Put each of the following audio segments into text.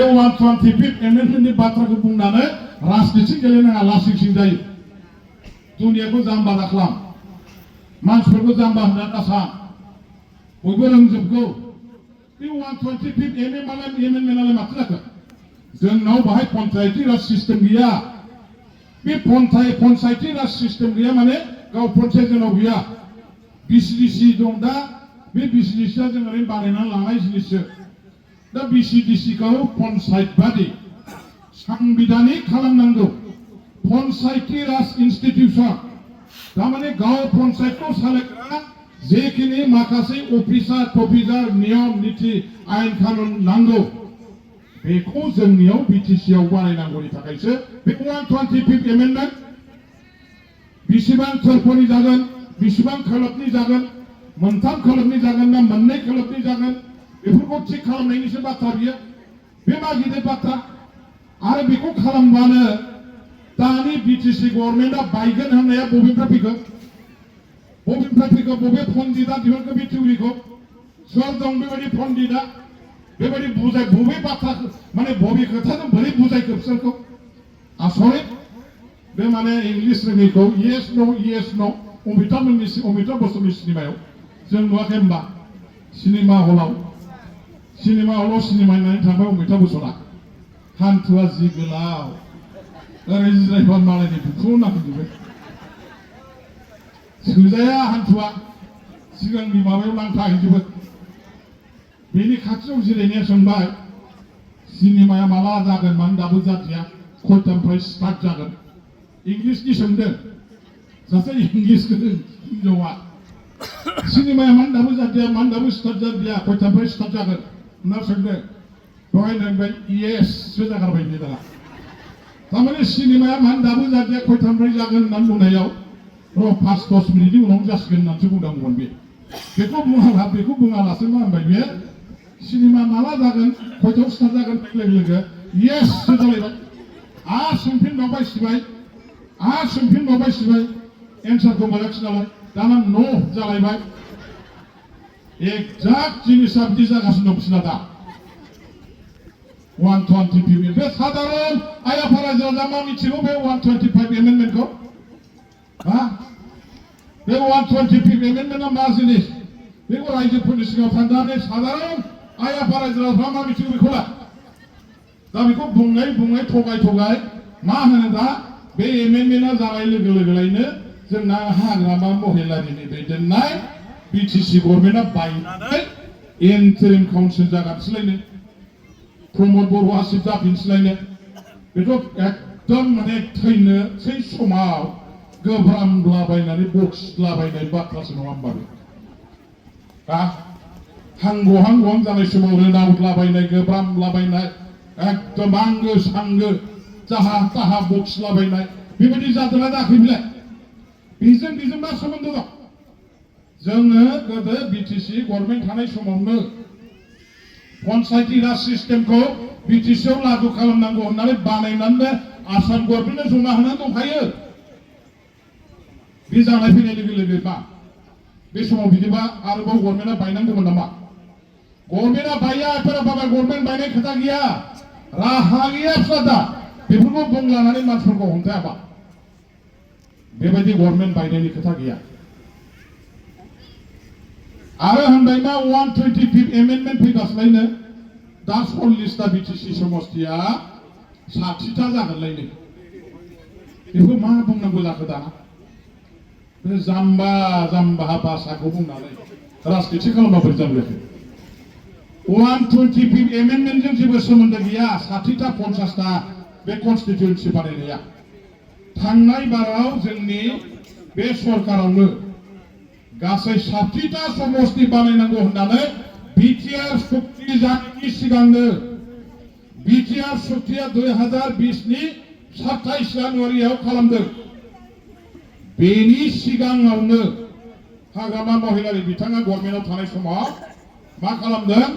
125 एमेन्डमेन्टनि बाथ्राखौ बुंनानै राजनिति गेलेनाङा लासिंसिं जायो। दुनियाखौ जाम्बा दाखालाम, मानसिफोरखौ जाम्बा होनना दासा, बयबो रोंजोबगौ। बे 125 एमेन्डमेन्टआलाय माथो जाखो? जोंनाव बाहाय पन्चायती राज सिस्टेम गैया। बे पन्चायती राज सिस्टेम गैया माने गाव पन्चायत जोंनाव गैया। बिसिडिसि दं दा, बे बिसिडिसिआ जों ओरैनो बानायनानै लानाय जिनिससो। दा बिसिडिसिखौ पन्चायत बादि सांबिधानिक खालामनांगौ। पन्चायती राज इन्स्टिटिउसन तारमाने गाव पन्चायतखौ सालायग्रा जेखिनि माखासे अफिसार नियम नीति आयेन कानुन नांगौ बेखौ जोंनियाव बिटिसिआव बानायनांगौनि थाखायसो बे 125 एमेन्डमेन्ट बिसिबां थोरफोनि जागोन, बिसिबां खोलोबनि जागोन, मोनथाम खोलोबनि जागोन ना मोननै खोलोबनि जागोन बेफोरखौ थिक खालामनायनिसो बाथ्रा बियो। बे मा गिदिर बाथ्रा? आरो बेखौ खालामबानो दानि बिटिसि गभर्नमेन्टआ बायगोन होननाया बबेनिफ्राय फैखो? बबे पन्डितआ दिहुनखो बे थिउरिखौ? सोर दं बेबायदि पन्डितआ? बेबायदि बबे बाथ्राखौ माने बबे खोथाजों बोरै बुजायखो बिसोरखौ? आसरित। बे माने इंलिस रोङैखौ येस न' अमिताभ बच्चननि सिनेमायाव जों नुवाखै होनबा? सिनेमा हलाव सिनेमा नायनानै थांबाय अमिताभ बच्चना। हान्थुआ जि गोलाव, ओरै जिरायबा मालायनि बुखुआव नांजोबो। सोजाया हान्थुआ, सिगांनि माबायाव नांथाहैजोबो। बेनि खाथियाव जिरायनाया सोंबाय, सिनेमाया माला जागोन? मानो दाबो जादिया? खयथानिफ्राय स्टार्ट जागोन? इंलिसनि सोंदों सासे इंलिस गोरों हिनजावा। सिनेमाया मानो दाबो जादिया? मानो दाबो स्टार्ट जादिया? खयथानिफ्राय स्टार्ट जागोन होनना सोंदों। दहाय होनबाय येससो जागारबाय बे दाना। तारमाने सिनेमाया मानो दाबो जादिया? खयथानिफ्राय जागोन होननानै बुंनायाव र' 5-10 मिनिटनि उनाव जासिगोन होननानैसो बुंदोंमोन बे। बेखौ बुङालासे मा होनबाय बे? सिनेमा माला जागोन, खयथायाव स्टार्ट जागोन होननाय लोगो येससो जालायबाय। आरो सोंफिनबावबाय सिबाय एन्सारखौ मोनाखिसै नालाय दाना न' जालायबाय। एक्जाक्ट जिनिसा बिदि जागासिनो दं बिसिना दा। 125 बे साधारन आइ आफा रायजो राजा मा मिथिगौ बे 125 एमेन्डमेन्टखौ? बे 125 एमेन्डमेन्टआ मा जिनिस? बेखौ रायजोफोरनि सिगाङाव थांनानै साधारन आइ आफा रायजो राजाफ्रा मा मिथिगौ बेखौलाय? दा बेखौ बुङै थगाय मा होनो दा? बे एमेन्डमेन्टआ जानाय लोगो लोगोलायनो जोंना हाग्रामा महिलारिनि दैदेननाय बिटिसि गभर्नमेन्टआ बायनानै इन्टारिम काउन्सिल जागासिनो। प्रमद बर'आ चिफ जाफिनसैलायनो। बेथ' एकदम माने थैनोसै समाव गोब्रामलाबायनानै बखिलाबायनाय बाथ्रासो नङा होमबा बे? हांगहां जानाय समाव रोनावलाबायनाय, गोब्रामलाबायनाय, एकदम आंगो सांगो जाहा ताहा बखिलाबायनाय बेबायदि जादोंना जायाखै बिलाय? बेजों मा सोमोन्दो दं? जोङो गोदो बिटिसि गभर्नमेन्ट थानाय समावनो पन्चायती राज सिस्टेमखौ बिटिसिआव लागु खालामनांगौ होननानै बानायनानै आसाम गभर्नमेन्टनो जमा होनानै दंखायो। बे जानाय फैनाय लोगो मा बे समाव बिदिबा आरोबाव गभर्नमेन्टआ बायनांगौमोन नामा? गभर्नमेन्टआ बाया बाबा, गभर्नमेन्ट बायनाय खोथा गैया, राहा गैया फिसा दा। बेफोरखौ बुंलानानै मानसिफोरखौ हमथायाबा बेबायदि गभर्नमेन्ट बायनायनि खोथा गैया। आरो होनबाय मा 125 एमेन्डमेन्ट फैगासिनो दा 40टा बिटिसि समष्टिया 60टा जागोनलायनो। बेखौ मा बुंनांगौ जाखो दाना? बे जाम्बा भाषाखौ बुंनानै राजनिति खालामबा बोरै जागोन? 125 एमेन्डमेन्टजों जेबो सोमोन्दो गैया 60टा 50टा बे कन्स्टिटिउन्सि बानायनाया। थांनाय बाराव जोंनि बे सरकारावनो गासै 60टा समष्टि बानायनांगौ होननानै बिटिआर सुक्ति जानायनि सिगांनो, बिटिआर सुक्तिया 2020नि 27 जानुवारियाव खालामदों। बेनि सिगाङावनो हाग्रामा महिलारि बिथाङा गभर्नमेन्टआव थानाय समाव मा खालामदों?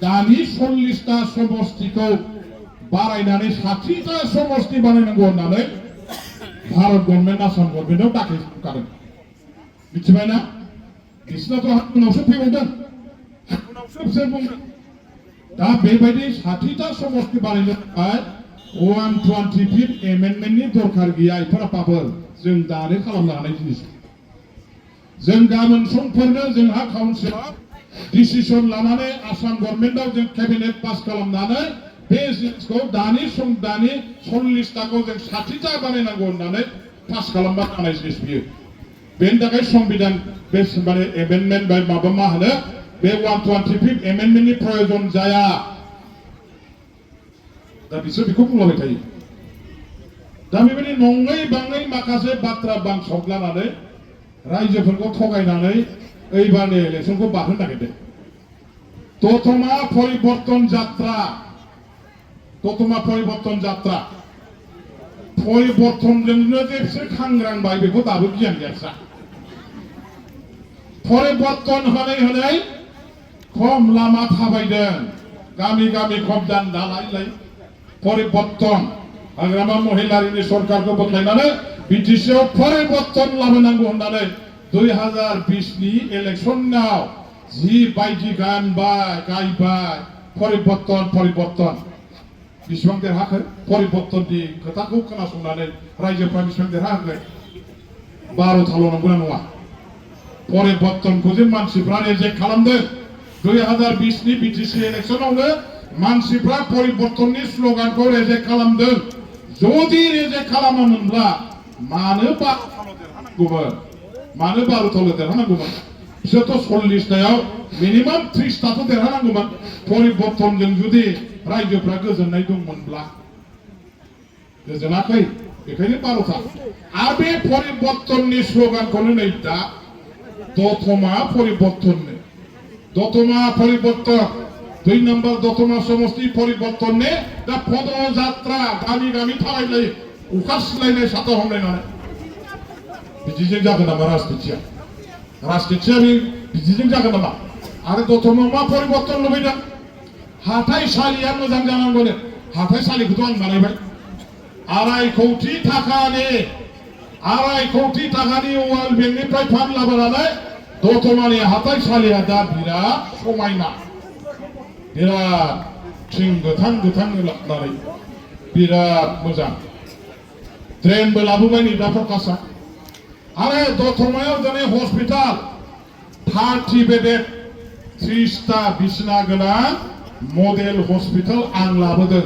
दानि 40टा समष्टिखौ बारायनानै 60टा समष्टि बानायनांगौ होननानै भारत गभर्नमेन्ट, आसाम गभर्नमेन्टआव दाखिल मिथिबायना? बिसोरनाथ' उनावसो फैबावदों, उनावसो बिसोर बुंदों दा बेबायदि 60टा समष्टि बानायनो थाखाय 125 एमेन्डमेन्टनि दरखार गैया इफोराबाबो जों दानो खालामनो हानाय जिनिस जों गाबोन समफोरनो जोंहा काउन्सिलाव डिसिसन लानानै आसाम गभर्नमेन्टआव जों केबिनेट पास खालामनानै बे जिनिसखौ दानि 40टाखौ जों 60टा बानायनांगौ होननानै पास खालामबा जानाय जिनिस बियो बेनि थाखाय संबिधान बे माने एमेन्डमेन्ट बा माबा मा होनो बे 125 एमेन्डमेन्टनि प्रयोजन जाया दा बिसोर बेखौ बुंलाबाय थायो दा बेबायदि नङै बाङै माखासे बाथ्रा बांसावग्लानानै रायजोफोरखौ थगायनानै এইবারে इलेक्शनखौ बारहोनो नागिरदों दतमा परिबर्तन যাত্রা परिबर्तनजोंनो जे बिसोर खांग्रांबाय बेखौ दाबो गियान गैया परिबर्तन होनाय खम लामा थाबायदों गामि गामि खम दान दालायलाय परिबर्तन हाग्रामा महिलारिनि सरकारखौ बोख्लायनानै बिटिसिआव परिबर्तन लाबोनांगौ होननानै 2020 नि इलेक्शनाव जि बायदि गानबाय गायबाय परिबर्तन बेसेबां देरहाखो परिबर्तननि खोथाखौ खोनासंनानै रायजोफ्रा बेसेबां देरहाखो 12थाल' नंगौना नङा परिबर्तनखौ जे मानसिफ्रा रिजेक्ट खालामदों 2020 नि बिटिसि इलेक्शनावनो मानसिफ्रा परिबर्तननि स्ल'गानखौ रिजेक्ट खालामदों जुदि रिजेक्ट खालामामोनब्ला मानो 12थाल' देरहानांगौमोन मानो 12थाल' देरहानांगौमोन बिसोरथ' 40टायाव मिनिमाम 30टाथ' देरहानांगौमोन परिबर्तनजों जुदि रायजोफ्रा गोजोननाय दंमोनब्ला गोजोनाखै बेखायनो 12था आरो बे परिबर्तननि स्ल'गानखौनो नै दा दतमा परिबर्तन 2 नम्बर दतमा समष्टि परिबर्तन दा पदयात्रा गामि गामि थाबायलायो अखा सिलायनाय साथा हमलायनानै बिदिजों जागोन नामा राजनितिया बिदिजों जागोन नामा आरो दतमायाव मा परिबर्तन लुबैदों हाथाइसालिया मोजां जानांगौनो हाथाइसालिखौथ' आं बानायबाय 2.5 कोटी थाखानि वार्ल्ड बेंकनिफ्राय फान्ड लाबोनानै दतमानि हाथाइसालिया दा बिराद समायना बिराद थिं गोथां लाबोनानै बिराद मोजां ट्रेनबो लाबोबाय नै दा प्रकाशआ आरो दतमायाव दिनै हस्पिटाल 30 बेडेड 30टा बिसिना गोनां मडेल हस्पिटाल आं लाबोदों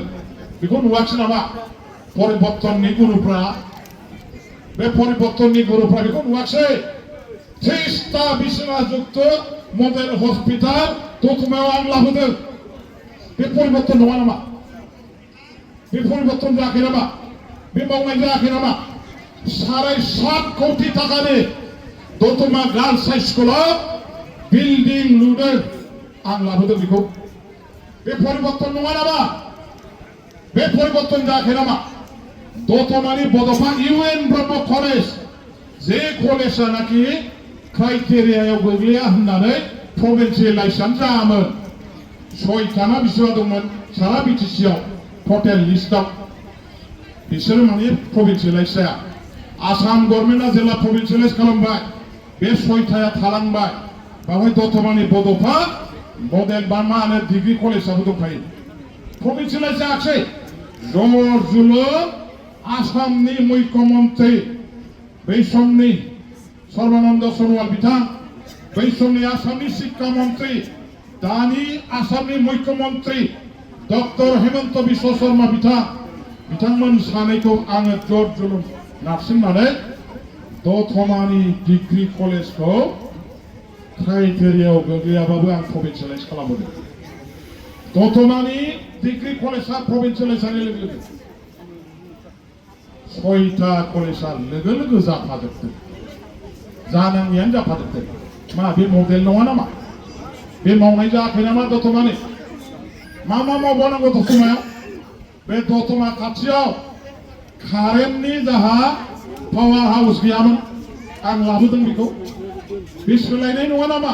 बेखौ नुवाखै नामा परिबर्तननि गुरुफ्रा बेखौ नुवाखै 30टा बिसिना जुक्त मडेल हस्पिटाल दतमायाव आं लाबोदों बे परिबर्तन नङा नामा बे परिबर्तन जायाखै नामा बे मावनाय जायाखै नामा 7.5 कोटी थाखानि दतमा गार्ल्स हाई स्कुलाव बिल्डिं लुदों आं लाबोदों बेखौ बे परिबर्तन नङा नामा बे परिबर्तन जायाखै नामा दतमानि बड'फा इउएन ब्रह्म कलेज जे कलेजआ नाखि क्राइटेरियायाव गोग्लैया होननानै प्रभिन्सियेलाइजेसन जायामोन 6टाना बिसिबां दंमोन सारा बिटिसिआव टटेल लिस्टआव बिसोरो माने प्रभिन्सियेलाइज जाया आसाम गभर्नमेन्टआ जेला प्रभिन्सियेलाइज खालामबाय बे 6टाया थालांबाय बावहाय दतमानि बड'फा मडेल बा मा होनो डिग्री कलेजआबो दंखायो प्रभिन्सियेलाइज जायाखै जर जुलुर आसामनि मुख्यमन्त्रि बै समनि सर्बानन्द सन'वाल बिथां बै समनि आसामनि शिक्षा मन्त्रि दानि आसामनि मुख्यमन्त्रि डक्टर हेमन्त बिश्व शर्मा बिथांमोन सानैखौ आङो जर जुलुर नारसिननानै दतमानि डिग्री कलेजखौ क्राइटेरियायाव गोग्लैयाबाबो आं प्रभिन्सियेलाइज खालामबोदों दतमानि डिग्री कलेजआ प्रभिन्सियेलाइज जानाय लोगो लोगो 6टा कलेजआ लोगो लोगो जाफाजोबदों जानाङियानो जाफाजोबदों मा बे मडेल नङा नामा बे मावनाय जायाखै नामा दतमानि मा मावबावनांगौ दतमायाव बे दतमा खाथियाव कारेन्टनि जाहा पावार हाउस गैयामोन आं लाबोदों बेखौ बे सोलायनाय नङा नामा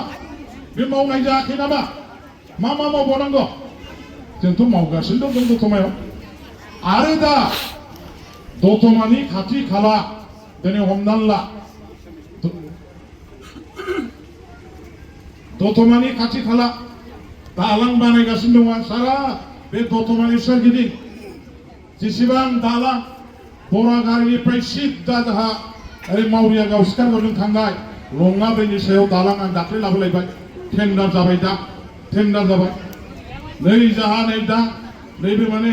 बे मावनाय जायाखै नामा मा मावबावनांगौ जोंथ' मावगासिनो दं दतमायाव आरो दा दतमानि खाथि खाला दिनै हमनानै ला दतमानि खाथि खाला दालां बानायगासिनो दङ सारा बे दतमानि सोरगिदिं जेसेबां दालां बरागारिनिफ्राय सिद्दा जाहा ओरै मावरिया गाव सिखारगोरजों थांनाय लङा दैनि सायाव दालां आं दाख्लै लाबोलायबाय टेन्डार जाबाय दा टेन्डार जाबाय नै जाहा नै दा नैबे माने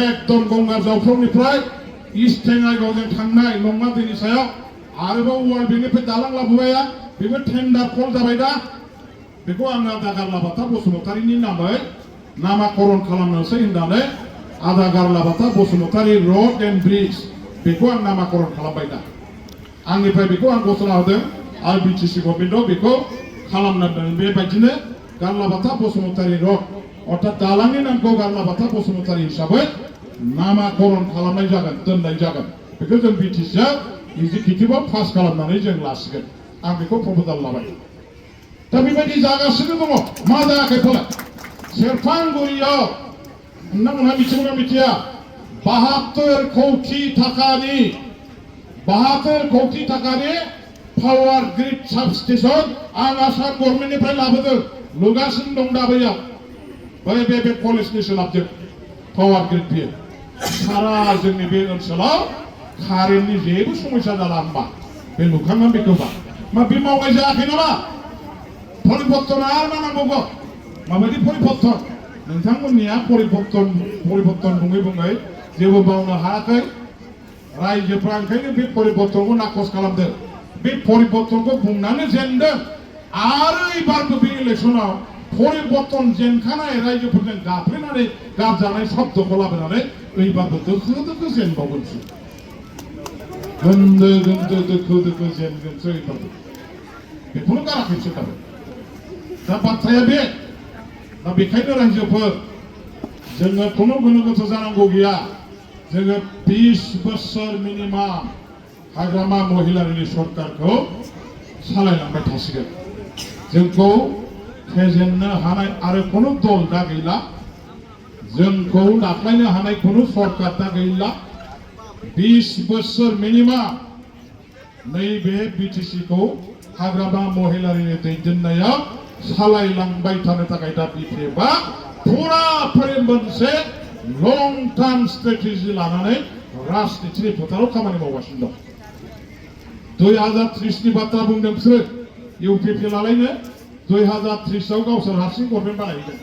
एकदम गंगार जावफ्रावनिफ्राय इस्ट टेङाइगावजों थांनाय लङा दैनि सायाव आरोबाव वाल बेनिफ्राय दालां लाबोबाय बेबो टेन्डार कल जाबाय दा बेखौ आं आदा गारलाबाथा बसुमतारीनि नामै नामाकरण खालामनोसै होननानै आदा गारलाबाथा बसुमतारी रड एन्ड ब्रिज बेखौ आं नामाकरण खालामबाय दा आंनिफ्राय बेखौ आं घोषणा होदों आरो बिटिसि गभर्नमेन्टआव बेखौ खालामनांदों बेबायदिनो गारलाबाथा बसुमतारी रड अर्थात दालांनि नामखौ गारलाबाथा बसुमतारी हिसाबै नामाकरण खालामनाय जागोन दोननाय जागोन बेखौ जों बिटिसिआव एग्जिकिउटिभआव पास खालामनानै जों लासिगोन आं बेखौ प्रप'जाल लाबाय दा बेबायदि जागासिनो दङ मा जायाखै फालाय सेरफांगुरियाव नोंथांमोनहा मिथिगौना मिथिया 72 कौटि थाखानि पावार ग्रिड साबस्टेशन आं आसाम गभर्नमेन्टनिफ्राय लाबोदों लुगासिनो दं दा बैयाव बे कलेजनि सोनाबजों पावार ग्रिड बियो सारा जोंनि बे ओनसोलाव कारेन्टनि जेबो समस्या जाला होनबा बे लुखांनानै बेखौबा मा बे मावनाय जायाखै नामा परिबर्तना आरो मा नांबावगौ माबायदि परिबर्तन नोंथांमोननिया परिबर्तन बुङै जेबो मावनो हायाखै रायजोफ्रा ओंखायनो बे परिबर्तनखौ नाखस खालामदों बे परिबर्तनखौ बुंनानै जेनदों आरो एबारबो बे इलेक्सनाव परिबर्तन जेनखानाय रायजोफोरजों गाफ्लेनानै गारजानाय शब्दखौ लाबोनानै एबारबो दोखो जेनबावगोनसो गोन्दो दोखो जेनगोनसो एबारबो बेखौनो गाराखैसो दा बाथ्राया बे दा बेखायनो रायजोफोर जोङो खुनु गोनो गोथो जानांगौ गैया जोङो 20 बोसोर मिनिमाम हाग्रामा महिलारिनि सरकारखौ सालायलांबाय थासिगोन जोंखौ फेजेननो हानाय आरो खुनु दल दा गैला जोंखौ लाख्लायनो हानाय खुनु सरकार दा गैला 20 बोसोर मिनिमाम नैबे बिटिसिखौ हाग्रामा महिलारिनि दैदेननायाव सालायलांबाय थानो थाखाय दा बिपिएफआ फुराफोरै मोनसे लं टार्म स्ट्रेटेजि लानानै राजनितिनि फोथाराव खामानि मावगासिनो दं 2030नि बाथ्रा बुंदों बिसोरो इउपिपि लालायनो 2030आव गावसोर हारसिं गभर्नमेन्ट बानायगोन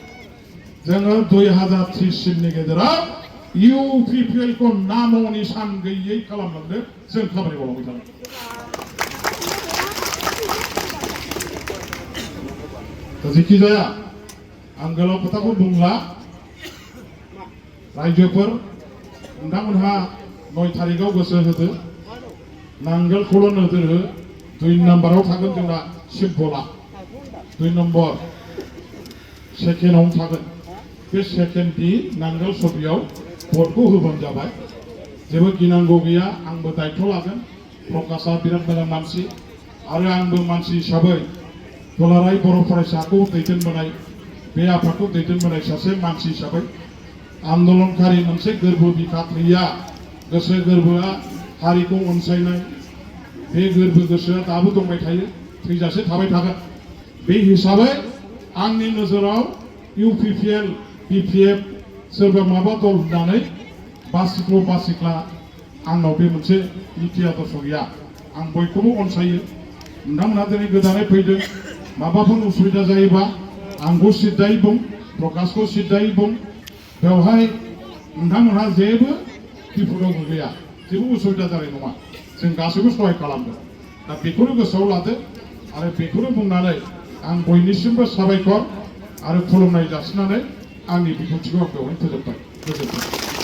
जोङो 2030 सिमनि गेजेराव इउपिपिएलखौ नामनि सान गैयै खालामलांनो जों खामानि मावलांबाय थागोन जेखि जाया आं गोलाव खोथाखौ बुंला रायजोफोर नोंथांमोनहा 9 तारिखआव गोसो होदो नांगोलखौल' नोजोर हो 2 नाम्बाराव थागोन जोंना सिम्बला 2 नम्बर सेकेन्डआवनो थागोन बे सेकेन्डनि नांगोल छबियाव भटखौ होबानो जाबाय जेबो गिनांगौ गैया आंबो दायित्व लागोन प्रकाशआ बिराद मोजां मानसि आरो आंबो मानसि हिसाबै दुलाराय बर' फरायसाखौ दैदेनबोनाय बे आफादखौ दैदेनबोनाय सासे मानसि हिसाबै आन्दोलनकारि मोनसे गोरबो बिखा थैया गोसो गोरबोआ हारिखौ अनसायनाय बे गोरबो गोसोआ दाबो दंबाय थायो थैजासे थाबाय थागोन बे हिसाबै आंनि नोजोराव इउपिपिएल बिपिएफ सोरबा माबा दल होननानै बासिख्ला आंनाव बे मोनसे नीति आदर्श गैया आं बयखौबो अनसायो नोंथांमोनहा दिनै गोदानै फैदों माबाफोर उसुबिदा जायोबा आंखौ सिद्दायै बुं प्रकाशखौ सिद्दायै बुं बेवहाय नोंथांमोनहा जेबो खैफोदाव गोग्लैया जेबो उसुबिदा जानाय नङा जों गासैबो सहाय खालामगोन दा बेखौनो गोसोआव लादो आरो बेखौनो बुंनानै आं बयनिसिमबो साबायखर आरो खुलुमनाय जासिनानै आंनि बिबुंथिखौ आं बेवहाय फोजोबबाय गोजोन्थों